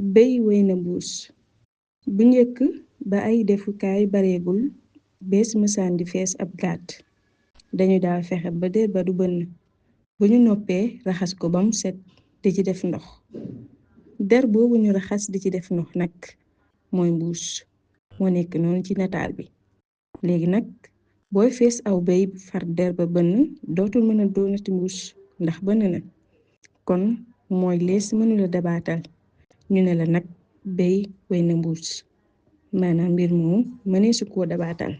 béy wey na mbuus. Bu njëkk ba ay defukaay bareegul bees mësaan di fees ab gaat, dañu daa fexe ba der ba du bënn. bu ñu noppee raxas ko bam set di ci def ndox. der boobu ñu raxas di ci def ndox nag mooy mbuus, moo nekk noonu ci nataal bi. léegi nag booy fees aw béy far der ba bënn dootul mëna doonati mbuus ndax bënn na. kon mooy lees mënula dabaatal, ñu ne la nag béy wey na mbuus, maanaam mbir moomu mënee su koo dabaatal.